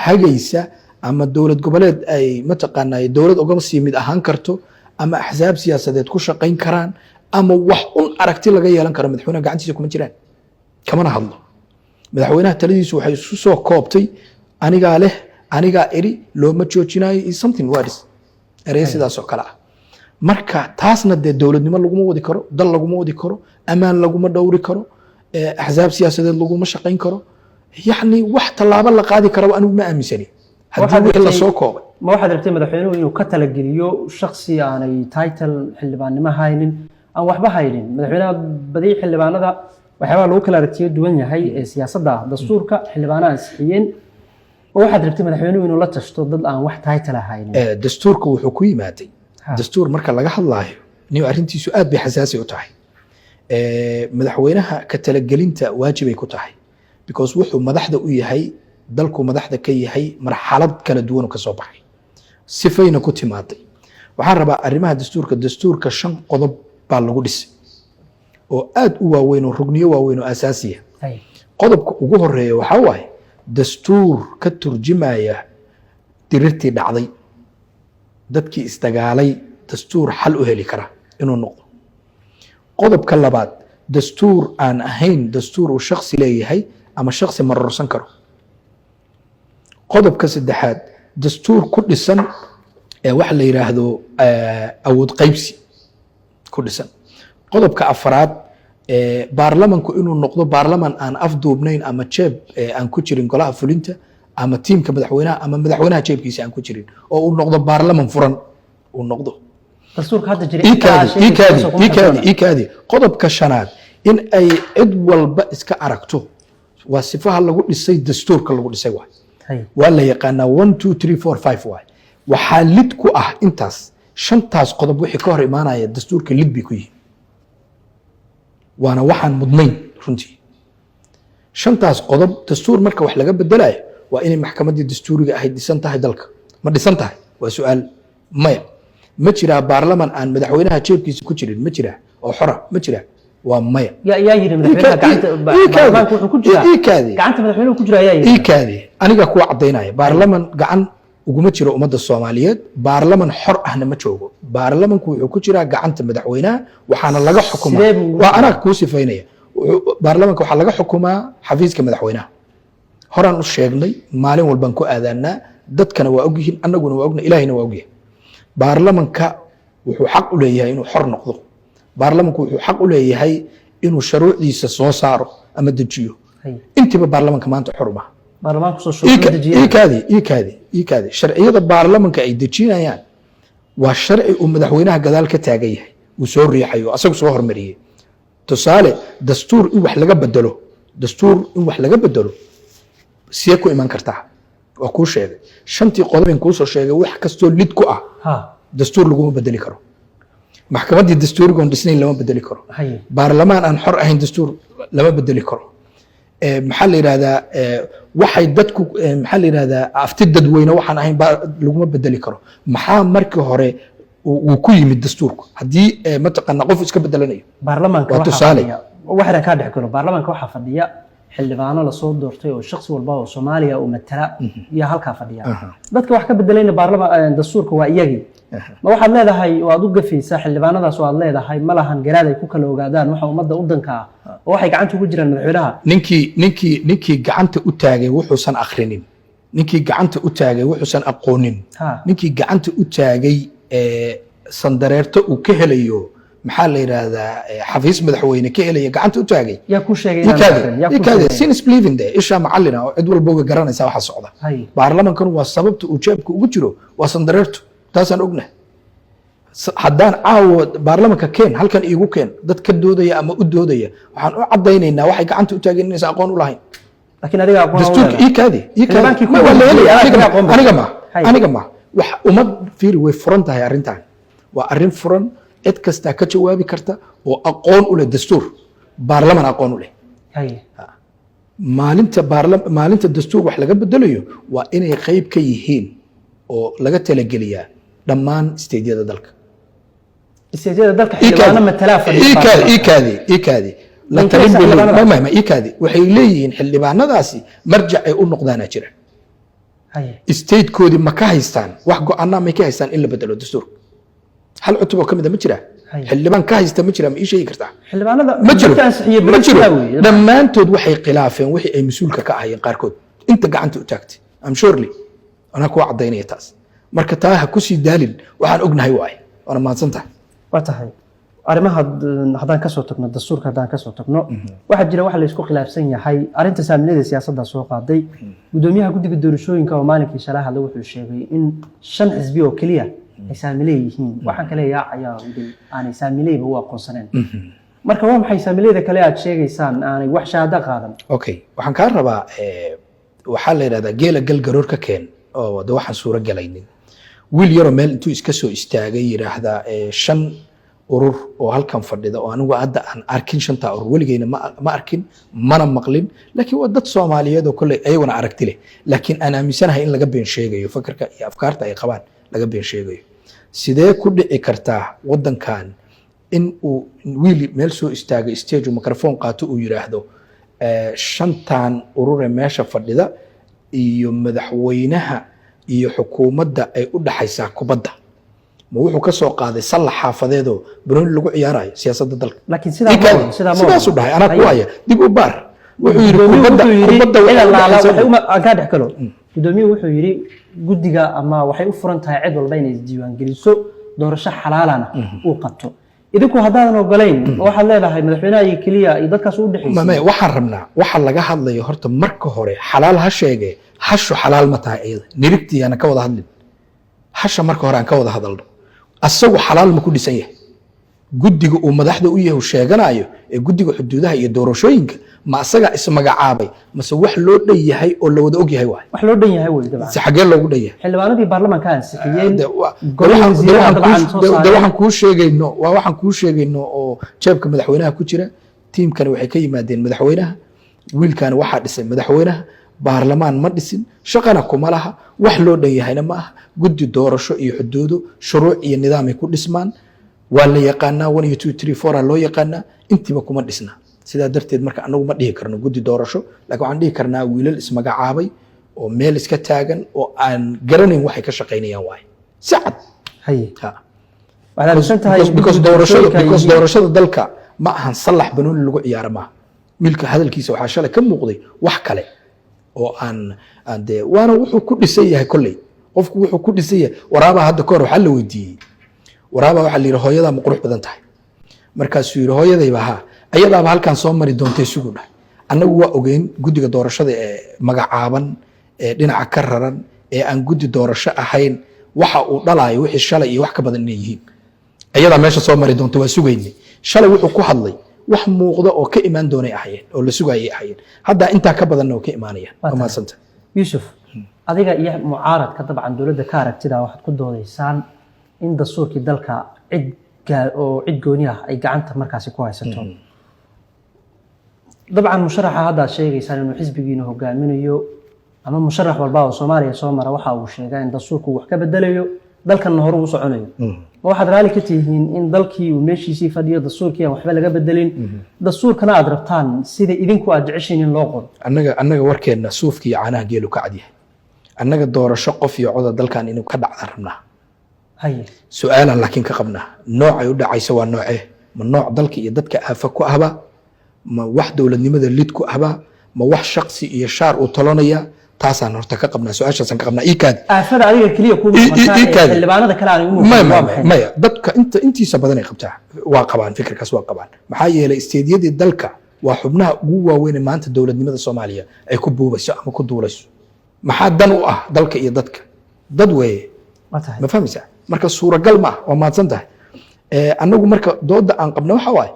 hagaysa ama dowlad goboleed ay mataqaanaa dowlad uga sii mid ahaan karto ama axsaab siyaasadeed ku shaqayn karaan ama wax un aragti laga yeelan karo. Madaxweynaha gacantiisa kuma jiraan, kamana hadlo. Madaxweynaha taladiisu waxay isu soo koobtay "anigaa leh, anigaa eri, looma joojinayo" iyo something words, erey sidaas oo kale ah. Marka taasna dee dowladnimo laguma wadi karo, dal laguma wadi karo, ammaan laguma dhowri karo, axsaab siyaasadeed laguma shaqayn karo. Yacni wax tallaabo la qaadi karaba anigu ma aaminsani haddii Waxaad wixii rabtay- lasoo koobay. Ma waxaad rabtay madaxweynuhu inuu ka talageliyo shaksi aanay title xildhibaannimo haynin, aan waxba haynin? Madaxweynaha badi xildhibaanada waxyaabaha lagu kala aragtiyo duwan yahay ee siyaasadda ah, dastuurka xildhibaanaha ansixiyeen. Ma waxaad rabtay madaxweynuhu inuu la tashto dad aan wax title haynin? Dastuurka wuxuu ku yimaaday, dastuur marka laga hadlaayo niyo arrintiisu aad bay xasaasi u tahay. Madaxweynaha ka talagelinta waajibay ku tahay, because wuxuu madaxda u yahay dalku, madaxda ka yahay marxalad kala duwan oo ka soo baxay, sifayna ku timaaday. Waxaan rabaa arrimaha dastuurka, dastuurka shan qodob baa lagu dhisay oo aad u waaweyn oo rugniyo waaweyn oo asaasiya. Qodobka ugu horeeya waxaa waaye dastuur ka turjumaya dirirtii dhacday, dadkii isdagaalay, dastuur xal u heli kara inuu noqdo. Qodobka labaad, dastuur aan ahayn dastuur uu shaksi leeyahay ama shaksi marorsan karo. Qodobka saddexaad, dastuur ku dhisan Waxa la yidhaahdo awood qaybsi ku dhisan. Qodobka afraad, baarlamanku inuu noqdo baarlaman aan afduubnayn ama jeeb aan ku jirin golaha fulinta ama tiimka madaxweynaha ama madaxweynaha jeebkiisa aan ku jirin, oo uu noqdo baarlaman furan uu noqdo. Dastuurka hadda jira Ikaadi, ikaadi, ikaadi, ikaadi. Qodobka shanaad, in ay cid walba iska aragto waa sifaha lagu dhisay dastuurka lagu dhisay waay. Waa la yaqaanaa, one, two, three, four, five waay. Waxaa lid ku ah intaas, shantaas qodob wixii ka hor imaanaya dastuurka lid bay ku yihiin, waana waxaan mudnayn runtii. Shantaas qodob dastuur marka wax laga bedelayo waa inay maxkamaddii dastuuriga ahayd dhisan tahay. Dalka ma dhisan tahay? Waa su-aal. Maya. Ma jiraa baarlaman aan madaxweynaha jeebkiisa ku jirin? Ma jiraa oo xora? Ma jiraa? Waa maya. Yaa yiri madaxweynaha gacanta baarlamaanka wuxuu ku jiraa Ikaadi. gacanta madaxweynuhu ku jira? Ayaa yiri? Ikaadi, aniga kuwa caddaynaya. Baarlaman gacan uguma jiro ummadda Soomaaliyeed, baarlaman xor ahna ma joogo. Baarlamanku wuxuu ku jiraa gacanta madaxweynaha, waxaana laga xukumaa Sidee buu ugu waa anaa kuu sifaynaya. Baarlamanka waxaa laga xukumaa xafiiska madaxweynaha. Horaan u sheegnay, maalin walbaan ku aadaanaa, dadkana waa ogyihiin, annaguna waa ogna, Ilaahina waa ogyahay. Baarlamanka wuxuu xaq u leeyahay inuu xor noqdo. Baarlamanku wuxuu xaq u leeyahay inuu shuruucdiisa soo saaro ama dejiyo. Intiiba baarlamanka maanta xor uma Baarlamaanku soo shuruuc dejiyay. Iikaadi, iikaadi, iikaadi. Sharciyada baarlamanka ay dejinayaan waa sharci uu madaxweynaha gadaal ka taagan yahay, uu soo riixayo, asagu soo hormariyey. Tusaale, dastuur in wax laga bedelo, dastuur in wax laga bedelo see ku iman kartaa? Waa kuu sheegay shantii qodobin kuusoo sheegay. Wax kastoo lid ku ah dastuur laguma bedeli karo. Maxkamaddii dastuurigoon dhisnayn lama bedeli karo. Baarlamaan aan xor ahayn dastuur lama bedeli karo. Maxaa la yidhahdaa, waxay dadku maxaa la yidhahdaa, afti dadweyne waxaan ahayn laguma bedeli karo. Maxaa markii hore uu ku yimid dastuurku haddii mataqaana qof iska bedelanayo? Baarlamaanka Waa waxaa tusaale. fadhiya, waxaan kaa dhex galo, baarlamaanka waxaa fadhiya xildhibaano lasoo doortay oo shakhsi walba oo Soomaaliya uu matala iyo halkaa fadhiya. Dadka wax ka bedelayna baarlama dastuurka waa iyagii. Ma waxaad leedahay oo aad u gafaysaa xildhibaanadaas oo aad leedahay ma lahan garaad ay ku kala ogaadaan waxa ummadda u danka ah oo waxay gacanta ugu jiraan madaxweynaha? Ninkii gacanta u taagay wuxuusan akhrinin, ninkii gacanta u taagay wuxuusan aqoonin, ninkii gacanta u taagay sandareerto uu ka helayo, maxaa la yidhaahdaa, xafiis madaxweyne ka helaya gacanta u taagay. Yaa kuu sheegay inaan Ikaadi, akhrin? Yaa kuu ikaadi. sheegay? Seeing is believing de, ishaa macallina oo cid walba way garanaysaa waxa socda. Baarlamankan waa sababta uu jeebka ugu jiro waa sandareerto, taasaan ognahay. Haddaan caawa baarlamanka keen, halkan iigu keen dad ka doodaya ama u doodaya, waxaan u caddaynaynaa waxay gacanta u taageen inaysan aqoon u lahayn. Laakiin adiga aqoon u Dastuurka leedahay. Iikaadi, iikaadi. Xildhibaankii ku Ma, waa la helaya. aniga Aniga aqoon ma, aniga ma, aniga ma wax umad fiiri, way furan tahay arrintan, waa arrin furan, cid kastaa ka jawaabi karta oo aqoon u leh dastuur, baarlaman aqoon u leh. Maalinta dastuur wax laga bedelayo waa inay qayb ka yihiin oo laga talageliyaa dhammaan stateyada dalka. Stateyada dalka xildhibaano matalaa fadhiya Iikaadi. Baarlamaanka. Iikaadi, iikaadi. La Way talin keenaysaa bay leeyihiin. xildhibaanada. Ma, iikaadi, waxay leeyihiin xildhibaanadaasi marjac ay u noqdaana jira. Statekoodii ma ka haystaan wax go-aanaa? May ka haystaan in la bedelo dastuurka? Hal cutub oo ka mid a ma jira? Xildhibaan ka haysta ma jira? Ma ii sheegi kartaa? Xildhibaanada Ma jiro. dadka ansixiyey Ma jiro. Beriska weeye. Dhammaantood waxay khilaafeen wixii ay mas-uulka ka ahayeen qaarkood, inta gacanta u taagtay. I'm surely, anaa kuwa caddaynaya taas. Marka taa ha kusii daalin, waxaan ognahay waaye, waana mahadsan tahay. Waa tahay. Arrimaha haddaan kasoo tagno, dastuurka haddaan kasoo tagno, waxaa jira waxa la isku khilaafsan yahay arrinta saamilada siyaasadda soo qaaday. Gudoomiyaha guddiga doorashooyinka oo maalinkii shalay hadlay wuxuu sheegay in shan xisbi oo keliya ay saamile yihiin, waxaan kale yaacayaa idin aanay saamileyba u aqoonsaneen. Marka waa maxay saamileyda kale aad sheegaysaan aanay wax shahaado qaadan? Okay, waxaan kaa rabaa, waxaa la yidhahdaa geela gal garoor ka keen oo de waxaan suuro galaynin. Wiil yaroo meel intuu iska soo istaagay yidhaahdaa shan urur oo halkan fadhida, oo anigu hadda aan arkin shantaa urur weligeyna ma arkin mana maqlin, laakiin waa dad Soomaaliyeed oo kolley ayaguna aragti leh, laakiin aan aaminsanahay in laga been sheegayo, fakarka iyo afkaarta ay qabaan laga been sheegayo. Sidee ku dhici kartaa waddankan in uu wiil meel soo istaagay, stage uu microphone qaato, uu yidhaahdo shantan urure meesha fadhida iyo madaxweynaha iyo xukuumadda ay u dhaxaysaa kubadda? Ma wuxuu ka soo qaaday sallax xaafadeedoo banooni lagu ciyaarayo siyaasadda dalka? Laakiin sidaa ma Ikaadi, oran, sidaa ma sidaasuu oran. dhahay, anaa ku haya, dib u baar. Wuxuu yidhi Gudoomiyuhu kubadda wuxuu yidhi kubadda cid waxay u allaala dhaxaysaa waxay aan kaa dhex galo. Gudoomiyuhu wuxuu yidhi guddiga ama waxay u furan tahay cid walba inay isdiiwaangeliso, doorasho xalaalana uu qabto. Idinku haddaadan ogolayn, waxaad leedahay madaxweynaha iyo keliya iyo dadkaas u dhexaysa. Maya, waxaan rabnaa waxa laga hadlayo horta marka hore xalaal ha sheege, hashu xalaal ma tahay? Iyada nirigtiyaana ka wada hadlin. Hasha marka hore aan ka wada hadalno. Asagu xalaal ma ku dhisan yahay? Guddiga uu madaxda u yahay uu sheeganayo ee guddiga xuduudaha iyo doorashooyinka, ma asagaa ismagacaabay mase wax loo dhan yahay oo la wada og yahay waay? Wax loo dhan yahay wey dabcan. Si xaggee loogu dhan yahay? Xildhibaanadii baarlamaanka ansixiyeen. De Golihii de wasiiraha waxaan dabcan soo de saareen. Waxaan kuu sheegayno waa waxaan kuu sheegayno oo jeebka madaxweynaha ku jira. Tiimkani waxay ka yimaadeen madaxweynaha, wiilkani waxaa dhisay madaxweynaha, baarlamaan ma dhisin, shaqana kuma laha. Wax loo dhan yahayna ma aha. Guddi doorasho iyo xuduudo shuruuc iyo nidaamay ku dhismaan, waa la yaqaanaa, one iyo two three four aa loo yaqaanaa, intiiba kuma dhisna. Sidaa darteed marka anagu ma dhihi karno guddi doorasho, laakiin waxaan dhihi karnaa wiilal ismagacaabay oo meel iska taagan oo aan garanayn waxay ka shaqaynayaan waaye, si cad. Haye. Ha. Waxaad aaminsan tahay because guddiga doorashada doorashooyinka because doorashada dalka ma ahan sallax banooni lagu ciyaaro maaha. Wiilka hadalkiisa waxaa shalay ka muuqday wax kale oo aan dee waana wuxuu ku dhisan yahay. Kolley qofku wuxuu ku dhisan yahay. Waraabaa hadda kahor waxaa la weydiiyey, waraabaa waxaa la yidhi, "Hooyadaa ma qurux badan tahay?" Markaasuu yidhi, "Hooyadayba haa, ayadaaba halkaan soo mari doontay sugu dhah." Annagu waa ogeyn guddiga doorashada ee magacaaban ee dhinaca ka raran ee aan guddi doorasho ahayn waxa uu dhalaayo, wixii shalay iyo wax ka badan inay yihiin. Ayadaa meesha soo mari doonta waa sugaynay. Shalay wuxuu ku hadlay wax muuqda oo ka imaan doonay ahayeen oo la sugayay ahayeen. Hadda intaa ka badanna oo ka imaanayaan. Waa Waa tahay. mahadsanta. Yuusuf, adiga iyo mucaaradka dabcan dowladda ka aragtida waxaad ku doodaysaan in dastuurkii dalka cid oo cid gooni ah ay gacanta markaasi ku haysato. Dabcan musharaxa hadda aad sheegaysaan inuu xisbigiina hogaaminayo ama musharax walba oo Soomaaliya soo mara waxa uu sheegaa in dastuurku wax ka bedelayo, dalkanna hore uu soconayo. Ma waxaad raali ka tihiin in dalkii uu meeshiisii fadhiyo, dastuurkii aan waxba laga bedelin, dastuurkana aad rabtaan sida idinku aad jeceshiin in loo qoro? Annaga warkeenna suufka iyo caanaha geelu ka cadyahay. Annaga doorasho qof iyo coda dalkan inuu ka dhacdaan rabnaa. Su-aalaan laakiin ka qabnaa: noocay u dhacaysa waa noocee? Ma nooc dalka iyo dadka aafa ku ahba? Ma wax dowladnimada lid ku ahba? Ma wax shaksi iyo shaar uu tolanaya? Taasaan horta ka qabnaa, su-aashaasaan ka qabnaa. Iikaadi. Aafada adiga keliya kuu muuqataa ii ee kaadi. xildhibaanada kale aan igu muuqan maya waa maya maxay? Maya, dadka intiisa badan ay qabtaa waa qabaan, fikirkaas waa qabaan. Maxaa yeelay isteediyadii dalka waa xubnaha ugu waaweyn ee maanta dowladnimada Soomaaliya ay ku buubayso ama ku duulayso. Maxaa dan u ah dalka iyo dadka? Dad weeye. Waa tahay. Ma fahmaysaa? Marka suuragal ma ah. Waa mahadsan tahay. Annagu marka dooda aan qabna waxa waaye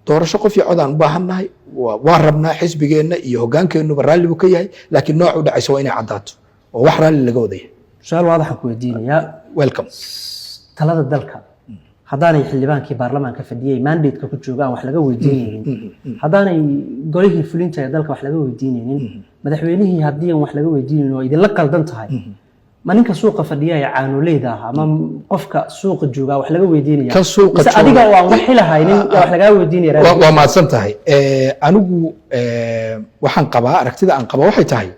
doorasho qof iyo cod aan u baahan nahay, waa rabnaa, xisbigeenna iyo hogaankeennuba raalli buu ka yahay, laakiin nooc u dhacaysa waa inay caddaato oo wax raalli laga wadaya. Su-aal waadaxan ku weydiinayaa. Welcome. Talada dalka haddaanay xildhibaankii baarlamaanka fadhiyey mandate-ka ku jooga aan wax laga weydiinaynin, haddaanay golihii fulinta ee dalka wax laga weydiinaynin, madaxweynihii haddii aan wax laga weydiinaynin oo idinla qaldan tahay, ma ninka suuqa fadhiya ee caanoleyda ah ama qofka suuqa jooga wax laga weydiinaya? Kan suuqa Mise jooga- adiga oo aan wax xilahaynin yaa wax lagaa weydiinaya? Waa mahadsan tahay. Anigu waxaan qabaa, aragtida aan qabaa waxay tahay,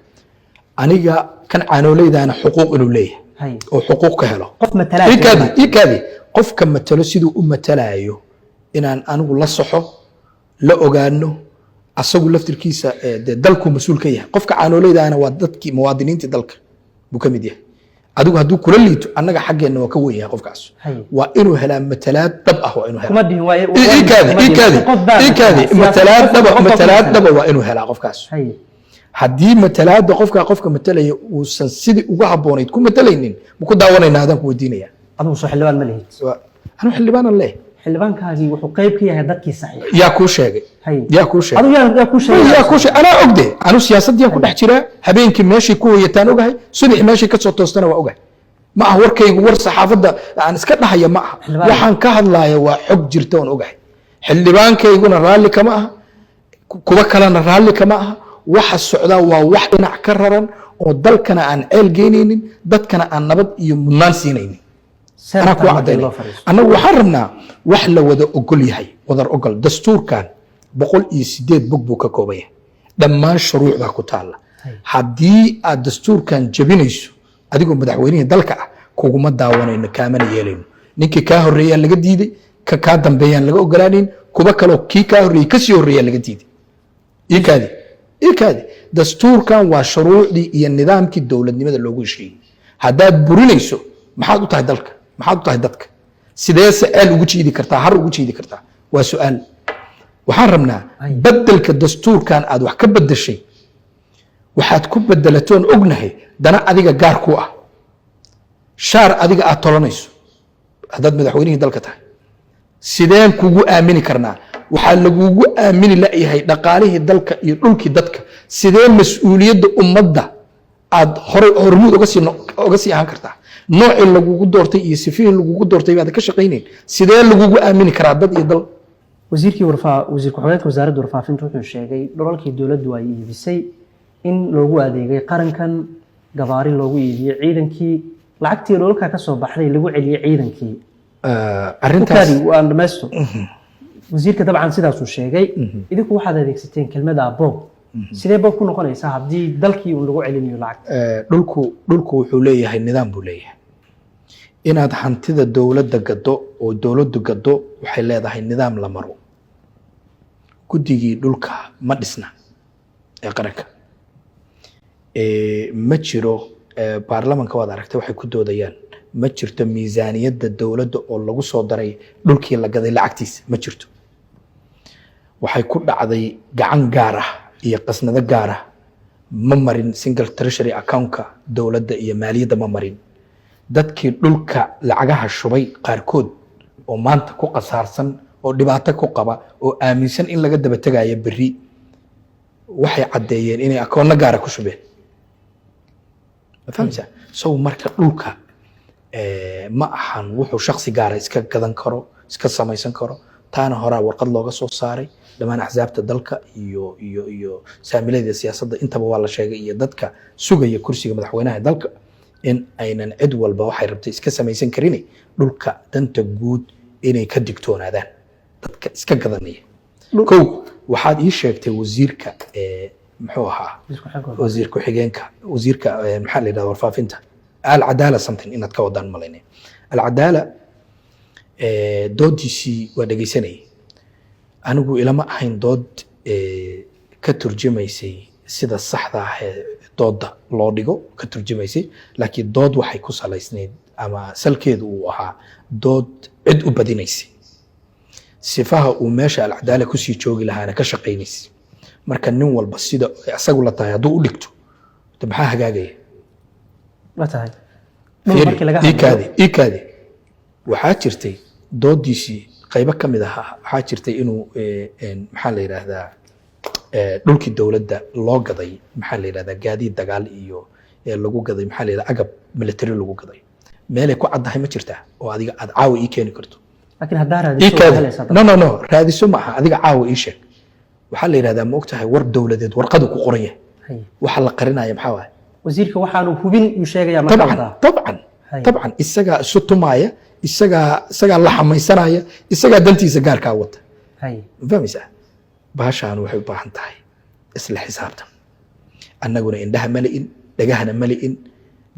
aniga kan caanooleydaana xuquuq inuu leeyahay oo xuquuq ka helo. Qof matalaa. Ikaadi, ikaadi. Qofka matalo siduu u matalaayo inaan anigu la soxo, la ogaano, asagu laftirkiisa dee dalkuu mas-uul ka yahay. Qofka caanooleydaana waa dadkii muwaadiniintii dalka buu ka mid yahay. Adigu hadduu kula liito, annaga xaggeenna waa ka weyn yahay qofkaas. Waa inuu helaa matalaad dhab ah, waa inuu helaa. Kuma dhihin waa Ikaadi, ikaadi, qof baa ikaadi. matala. Matalaad dhaba, Qof baa matalaad matala. dhaba waa inuu helaa qofkaas. Haddii matalaadda qofka matalaya uusan sidii uga habboonayd ku matalaynin, ma ku daawanaynaa? Adaan ku weydiinaya. Adigu soo xildhibaan ma lihid? Anu xildhibaanan leh. Xildhibaankaagii wuxuu qayb ka yahay dadkii saxiix. Yaa kuu sheegay? Yaa kuu sheegay? Adigu yaa kuu sheegay? Yaa kuu sheegay? Anaa ogde. Anu siyaasaddiyaan ku dhex jiraa. Habeenkii meeshay ku hoyataan ogahay, subaxii meeshay kasoo toostana waa ogahay. Ma aha warkaygu war saxaafadda aan iska dhahaya ma aha. Xildhibaan. Waxaan ka hadlaaya waa xog jirta oon ogahay. Xildhibaankayguna raalli kama aha, kuwa kalena raalli kama aha. Waxa socdaa waa wax dhinac ka raran oo dalkana aan ceel geynaynin, dadkana aan nabad iyo mudnaan siinaynin. Anaa kuu Senator markii caddaynay. loo fadhiisto. Annagu waxaan rabnaa wax la wada ogol yahay, wadar ogol. Dastuurkan 108 bog buu ka kooban yahay, dhammaan shuruucdaa ku taalla. Haddii aad dastuurkan jebinayso adigoo madaxweynihii dalka ah, kuguma daawanayno, kaamana yeelayno. Ninkii kaa horreeyaa laga diiday, ka kaa dambeeyaan laga ogolaanayn, kuwa kaloo kii kaa horreeyey kasii horreeyaa laga diiday. Ii kaadi. Ikaadi, dastuurkan waa shuruucdii iyo nidaamkii dowladnimada loogu heshiiyey. Haddaad burinayso, maxaad u tahay dalka? Maxaad u tahay dadka? Sideese ceel ugu jiidi kartaa, har ugu jiidi kartaa? Waa su-aal. Waxaan rabnaa bedelka dastuurkan aad wax ka bedeshay. Waxaad ku bedelatoon ognahay dana adiga gaar ku ah, shaar adiga aad tolanayso. Haddaad madaxweynihii dalka tahay, sideen kugu aamini karnaa? Waxaa lagugu aamini layahay dhaqaalihii dalka iyo dhulkii dadka. Sidee mas-uuliyadda ummadda aad horay hormuud oga sii ahaan kartaa? Noocii lagugu doortay iyo sifihii lagugu doortay baad ka shaqaynayn. Sidee lagugu aamini karaa dad iyo dal? Wasiirkii warfaa, wasiir ku-xigeenka wasaaradda warfaafinta wuxuu sheegay dhulalkii dowladdu ay iibisay in loogu adeegay qarankan, gabaari loogu iibiyey ciidankii, lacagtii dhulalka ka soo baxday lagu celiyey ciidankii. Arrintaas Ukaadi, waan dhamaysto. Wasiirka dabcan sidaasuu sheegay. Idinku waxaad adeegsateen kelmada boob. Sidee boob ku noqonaysaa haddii dalkii uun lagu celinayo lacagta? Dhulku wuxuu leeyahay nidaam buu leeyahay. Inaad hantida dowladda gado oo dowladdu gado waxay leedahay nidaam la maro. Guddigii dhulka ma dhisna ee qaranka. Ma jiro. Baarlamanka waad aragtay waxay ku doodayaan. Ma jirto miisaaniyadda dowladda oo lagu soo daray dhulkii la gaday lacagtiisa, ma jirto. Waxay ku dhacday gacan gaar ah iyo qasnado gaar ah. Ma marin single treasury accountka dowladda iyo maaliyadda, ma marin. Dadkii dhulka lacagaha shubay qaarkood oo maanta ku qasaarsan oo dhibaato ku qaba oo aaminsan in laga daba tegayo berri, waxay caddeeyeen inay akoonno gaara ku shubeen. Ma fahamsa? So marka dhulka ma ahan wuxuu shaksi gaara iska gadan karo, iska samaysan karo. Taana horaa warqad looga soo saaray dhammaan axsaabta dalka iyo saamilayda siyaasadda intaba waa la sheegay, iyo dadka sugaya kursiga madaxweynaha dalka, in aynan cid walba waxay rabtay iska samaysan karin. Dhulka danta guud inay ka digtoonaadaan dadka iska gadanaya. Kow, waxaad ii sheegtay wasiirka muxuu ahaa, wasiir ku-xigeenka, wasiirka maxaa la yidhahda, warfaafinta, Alcadaala, something inaad ka wadaan malaynay. Alcadaala doodiisii waa dhegeysanayay. Anigu ilama ahayn dood ka turjumaysay sida saxda ah ee doodda loo dhigo ka turjumaysay, laakiin dood waxay ku salaysnayd ama salkeedu uu ahaa dood cid u badinaysay, sifaha uu meesha Alcadaala kusii joogi lahaana ka shaqaynaysay. Marka nin walba sida isagu la tahay hadduu u dhigto, de maxaa hagaagaya? Ma tahay dhul markii laga hadlayo? Ikaadi, ikaadi. Waxaa jirtay doodiisii qaybo ka mid ahaa, waxaa jirtay inuu maxaa la yidhaahdaa, dhulkii dowladda loo gaday, maxaa la yidhahdaa, gaadiid dagaal iyo lagu gaday, maxaa la yidhahdaa, agab military lagu gaday. Meelay ku caddahay ma jirtaa oo adiga aad caawa ii keeni karto? Laakiin haddaa raadiso waa ikaadi helaysaa. No, raadiso ma aha. Adiga caawa ii sheeg. Waxaa la yidhahdaa, ma ogtahay, war dowladeed warqadu ku qoran yahay. Waxa la qarinaya maxaa waaye? Wasiirka waxaanu hubin uu sheegayaa marka طبعا wadaa. طبعا. طبعا, isagaa isu tumaaya, isagaa la xamaysanaya, isagaa dantiisa gaarkaa wata. Ma fahmaysaa? Baashaan waxay u baahan tahay isla xisaabtan. Annaguna indhaha ma li'in, dhagahana ma li'in,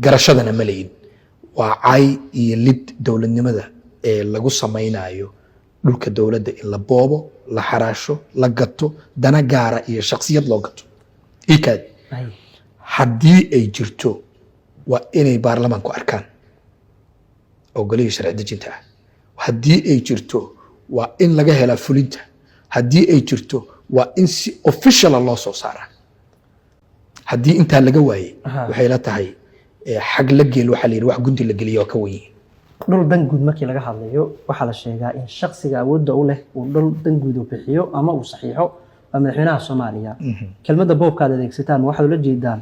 garashadana ma li'in. Waa cay iyo lid dowladnimada ee lagu samaynayo dhulka dowladda in la boobo, la xaraasho, la gato, dana gaara iyo shaksiyad loo gato. Ikaad, haddii ay jirto, waa inay baarlamaanku arkaan oo golihii sharci dejinta ah. Haddii ay jirto, waa in laga helaa fulinta. Haddii ay jirto, waa in si official ah loo soo saaraa. Haddii intaa laga waayey, waxay la tahay xag la geel. Waxaa la yidhi wax gunti la geliyo waa ka wen yihiin. Dhul dan guud markii laga hadlayo, waxaa la sheegaa in shaksiga awoodda u leh uu dhul dan guud uu bixiyo ama uu saxiixo waa madaxweynaha Soomaaliya. Kelmadda boobka aad adeegsataan, ma waxaad ula jeedaan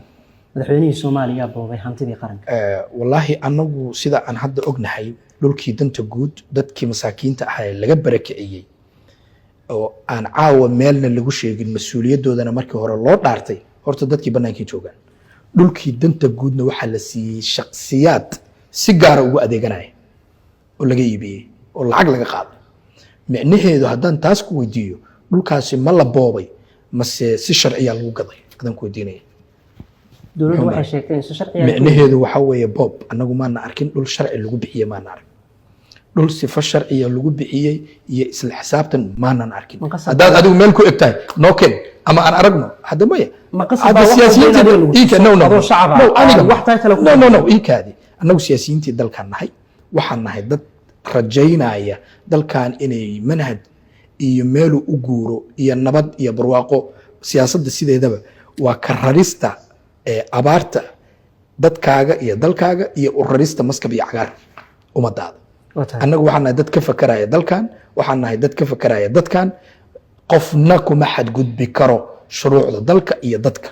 madaxweynihii Soomaaliya boobay hantidii qaranka? Wallaahi, anagu sida aan hadda ognahay, dhulkii danta guud dadkii masaakiinta ahaa ee laga barakiciyey oo aan caawa meelna lagu sheegin, mas-uuliyadoodana markii hore loo dhaartay, horta dadkii bannaankii joogaan. Dhulkii danta guudna waxaa la siiyey shaksiyaad si gaara ugu adeeganaya oo laga iibiyey oo lacag laga qaaday. Micnaheedu, haddaan taas ku weydiiyo, dhulkaasi ma la boobay mase si sharciya lagu gaday? Adaan ku weydiinaya. Dowladdu waxay sheegtay in si sharciya. Micnaheedu waxaa weeye boob. Annagu maana arkin dhul sharci lagu bixiye, maana arag. Dhul sifo sharciya lagu bixiyey iyo isla xisaabtan maanan arkin. Ma qasab Haddaad adigu meel ku eg tahay, noo keen ama aan aragno. Hadda maya. Ma qasab Hadda baa wax walba siyaasiyiinta in adiga lagu Ika, no, no, adoo no. shacab ah, No, aniga wax title ku no, no, no, ikaadi. Annagu siyaasiyiintii dalkan nahay. Waxaan nahay dad rajaynaya dalkan inay manhaj iyo meelu u guuro iyo nabad iyo barwaaqo. Siyaasadda sideedaba waa ka rarista ee abaarta dadkaaga iyo dalkaaga iyo u rarista maskab iyo cagaar ummadaada. Waa tahay. Annagu waxaan nahay dad ka fakaraya dalkan, waxaan nahay dad ka fakaraya dadkan. Qofna kuma xadgudbi karo shuruucda dalka iyo dadka.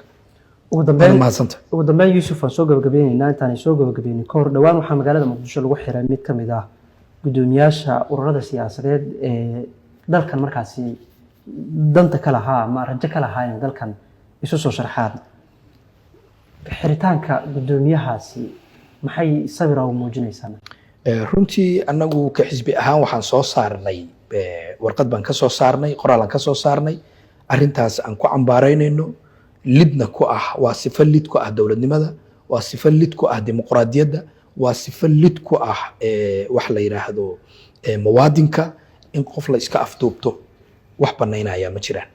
Ugu Waana dambeyn, mahadsanta. Ugu dambeyn, Yuusuf, waan soo gabagabeyneynaa. Intaanay soo gabagabeynin ka hor, dhowaan waxaa magaalada Muqdisho lagu xiray mid ka mid ah guddoomiyaasha ururada siyaasadeed ee dalkan markaasi danta ka lahaa ama rajo ka lahaa inay dalkan isu soo sharxaan. Xiritaanka guddoomiyahaasi maxay sawira u muujinaysaa? Runtii annagu ka xisbi ahaan waxaan soo saarnay warqad baan ka soo saarnay, qoraalaan ka soo saarnay arrintaas aan ku cambaaraynayno, lidna ku ah. Waa sifo lid ku ah dowladnimada, waa sifo lid ku ah dimuqraadiyadda, waa sifo lid ku ah wax la yidhaahdo muwaadinka. In qof la iska afduubto wax banaynaya ma jiraan.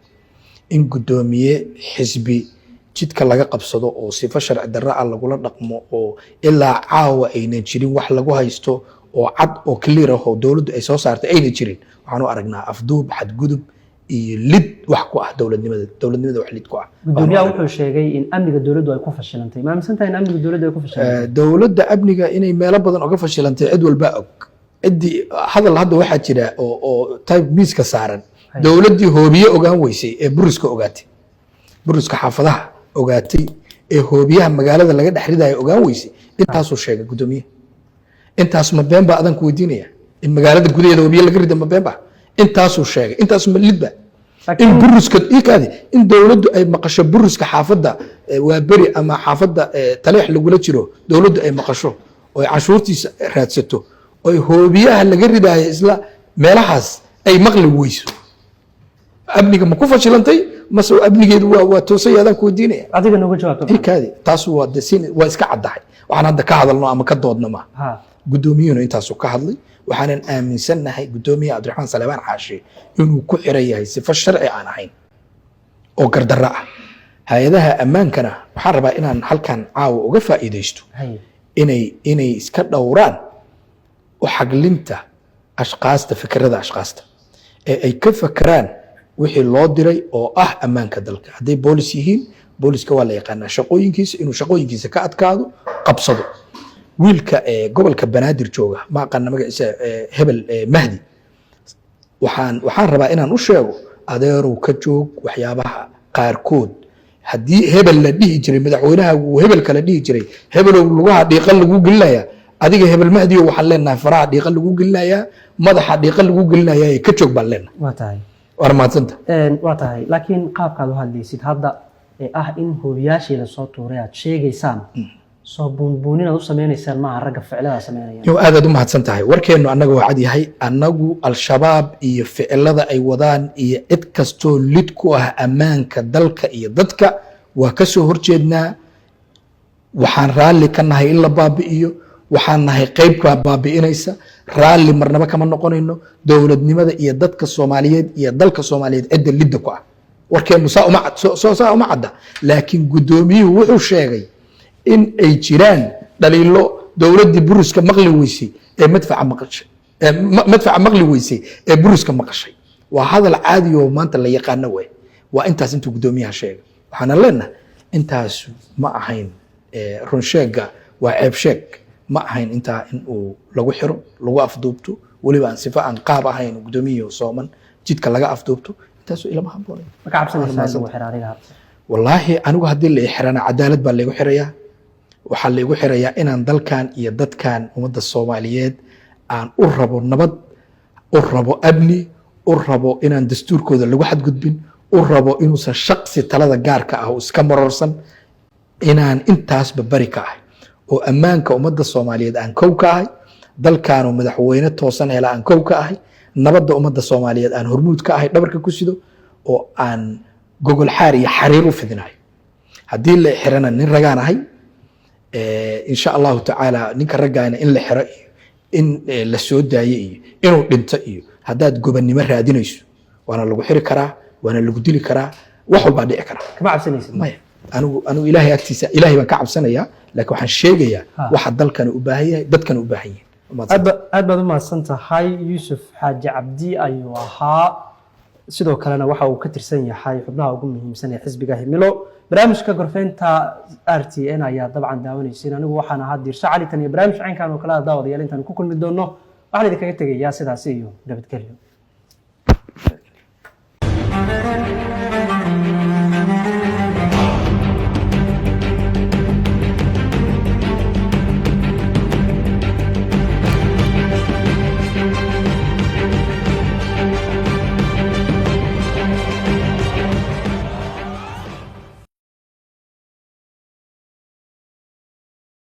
In guddoomiye xisbi jidka laga qabsado oo sifo sharci darro ah lagula dhaqmo oo ilaa caawa aynan jirin wax lagu haysto oo cad oo clear ah oo dowladdu ay soo saartay aynan jirin, waxaan u aragnaa afduub, xadgudub iyo lid wax ku ah dowladnimada, dowladnimada wax lid ku ah. Guddoomiyaha wuxuu sheegay in amniga dowladdu ay ku fashilantay. Ma aaminsan tahay in amniga dowladdu ay ku fashilantay? Dowladda amniga inay meelo badan oga fashilantay cid walba og. Ciddii hadal hadda waxaa jira oo type miiska saaran, dowladdii hoobiye ogaan weysay ee buriska ogaatay, buriska xaafadaha ogaatay ee hoobiyaha magaalada laga dhex ridayo ogaan weysay. Intaasuu sheegay guddoomiyaha. Intaas ma been baa adan ku weydiinaya? In magaalada gudaheeda hoobiye laga rida ma been ba? Intaasuu sheegay. Intaas ma lidba in buriska ikaadi, in dowladdu ay maqasho buriska xaafadda waa beri ama xaafadda Taleex lagula jiro, dowladdu ay maqasho oo ay canshuurtiisa raadsato oo hoobiyaha laga ridaayo isla meelahaas ay maqli weyso, amniga ma ku fashilantay mase amnigeedu waa toosay? Adaan ku weydiinaya. Adiga nooga jawaabto. Ikaadi, taas waa de waa iska caddahay. Waxaan hadda ka hadalno ama ka doodno ma guddoomiyuhuna intaasuu ka hadlay. Waxaanan aaminsannahay guddoomiyaha Cabdiraxmaan Saleebaan Xaashi inuu ku xiran yahay sifo sharci aan ahayn oo gardarro ah. Hay-adaha ammaankana waxaan rabaa inaan halkan caawa uga faa'iidaysto inay iska dhowraan u xaglinta ashqaasta, fikrada ashqaasta, ee ay ka fakeraan wixii loo diray oo ah ammaanka dalka. Hadday boolis yihiin, booliska waa la yaqaanaa shaqooyinkiisa, inuu shaqooyinkiisa ka adkaado, qabsado wiilka ee gobolka Banaadir jooga, ma aqaana magaciisa, hebel Mahdi. Waxaan rabaa inaan u sheego, adeerow, ka joog waxyaabaha qaarkood. Haddii hebel la dhihi jiray madaxweynaha uu hebel kale dhihi jiray, hebelow lugaha dhiiqa lagu gelinaya, adiga hebel Mahdiyo waxaan leenahay faraha dhiiqa lagu gelinayaa, madaxa dhiiqa lagu gelinayaa, ka joog baan leenahay. Waa tahay. Waana mahadsanta. Waa tahay, laakiin qaabkaad u hadlaysid hadda ee ah in hoobiyaashii lasoo tuuray aad sheegaysaan, soo buunbuunin aad u sameynaysaan maaha ragga ficilada sameynaya? Yo, aadaad u mahadsan tahay. Warkeennu annaga waa cad yahay. Annagu Al-Shabaab iyo ficilada ay wadaan iyo cid kastoo lid ku ah ammaanka dalka iyo dadka waa ka soo horjeednaa. Waxaan raalli ka nahay in la baabi'iyo. Waxaan nahay qeybkaa baabi'inaysa. Raalli marnaba kama noqonayno dowladnimada iyo dadka Soomaaliyeed iyo dalka Soomaaliyeed cidda lidda ku ah. Warkeennu saa uma cad, saa uma cadda. Laakiin guddoomiyuhu wuxuu sheegay in ay jiraan dhaliilo dowladdii buriska maqli weysay ee madfaca maqashay, ee madfaca maqli weysay ee buriska maqashay. Waa hadal caadi oo maanta la yaqaano wey. Waa intaas intuu guddoomiyaha sheegay. Waxaana leenahay intaas ma ahayn run sheegga waa ceeb sheeg. Ma ahayn intaa in uu lagu xiro, lagu afduubto, weliba aan sifo aan qaab ahayn, guddoomiyihii sooman jidka laga afduubto. Intaasu ilama habboonay. Ma ka cabsanaysaa in lagu xiro adiga hadda? Wallaahi anigu haddii la i xirana cadaalad baa laygu xirayaa. Waxaa laygu xirayaa inaan dalkan iyo dadkan ummadda Soomaaliyeed aan u rabo nabad, u rabo amni, u rabo inaan dastuurkooda lagu xadgudbin, u rabo inuusan shaqsi talada gaarka ah oo iska marorsan, inaan intaasba bari ka ahay oo ammaanka ummadda Soomaaliyeed aan kow ka ahay, dalkaanoo madaxweyne toosan hela aan kow ka ahay, nabadda ummadda Soomaaliyeed aan hormuud ka ahay, dhabarka ku sido oo aan gogol xaar iyo xariir u fidinayo. Haddii la xirana nin ragaan ahay. Insha Allahu tacaala ninka raggaana in la xiro iyo In la soo daayo iyo inuu dhinto iyo haddaad gobannimo raadinayso, waana lagu xiri karaa, waana lagu dili karaa, wax walbaa dhici karaa. Kama cabsanaysid? Maya, anigu Ilaahay agtiisa, Ilaahay baan ka cabsanayaa, laakiin waxaan sheegayaa waxa dalkani u baahan yahay, dadkani u baahan yahay. Aad baad u mahadsan tahay. Yuusuf Xaaji Cabdi ayuu ahaa. Sidoo kalena waxa uu ka tirsan yahay xubnaha ugu muhiimsan ee xisbiga Himilo. Barnaamijka Gorfeynta RTN ayaa dabcan daawanayseen. Anigu waxaan ahaa Diirsho Cali. Tan iyo barnaamij caynkan oo kale ah, daawadayaal, intaan ku kulmi doono, waxaan idinkaga tegayaa sidaasi iyo nabadgelyo.